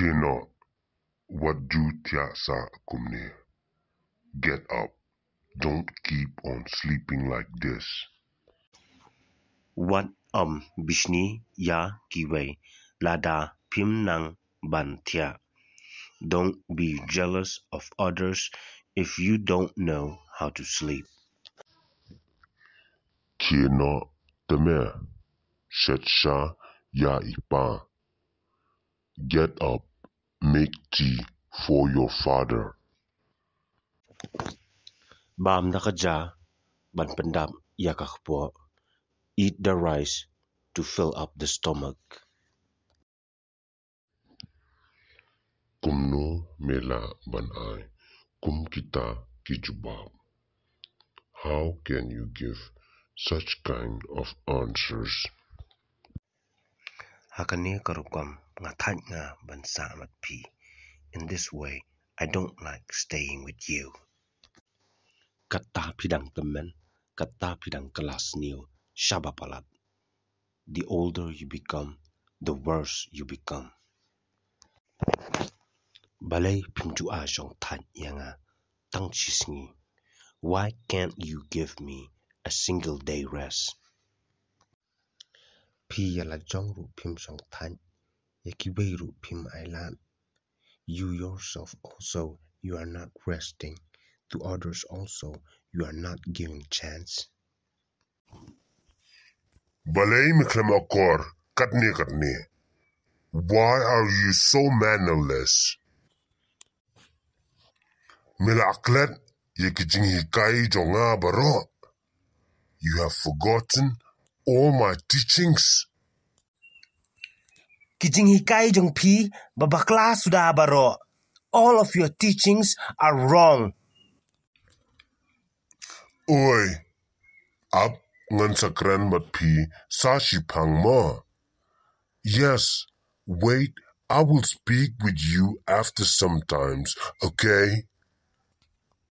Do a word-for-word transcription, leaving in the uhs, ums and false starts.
Ïa noh, wat ju thiah sah kumne. Get up. Don't keep on sleeping like this. Wat ym bishni ïa kiwei lada phim nang ban thiah. Don't be jealous of others if you don't know how to sleep. Khie noh te me, shet sha ïa i pa. Get up, make tea for your father. Bam da ka ja ban pyndap ïa ka kpoh. Eat the rice to fill up the stomach. Kumno me lah ban ai kum kita ki jubab? How can you give such kind of answers? Ha kane ka rukom nga thait nga ban sah mat phi. In this way, I don't like staying with you. Kata phi dang tymmen, kata phi dang kylla sniew, shaba palat. The older you become, the worse you become. Balei phim ju ai shong thait ïa nga tang shi sngi? Why can't you give me a single day rest? Phi ïa la jong ruh phim shong thait, ïa kiwei ruh phim ai lad. You yourself also, you are not resting. To others also, you are not giving chance. Balei me khlem akor katne katne? Why are you so mannerless? Me la klet ïa ki jinghikai jong nga baroh. You have forgotten all my teachings. Ki jinghikai jong phi ba bakla suda baroh. All of your teachings are wrong. Oi, ap ngan sa kren bad phi, sa shiphang mo. Yes, wait, I will speak with you after sometimes, okay?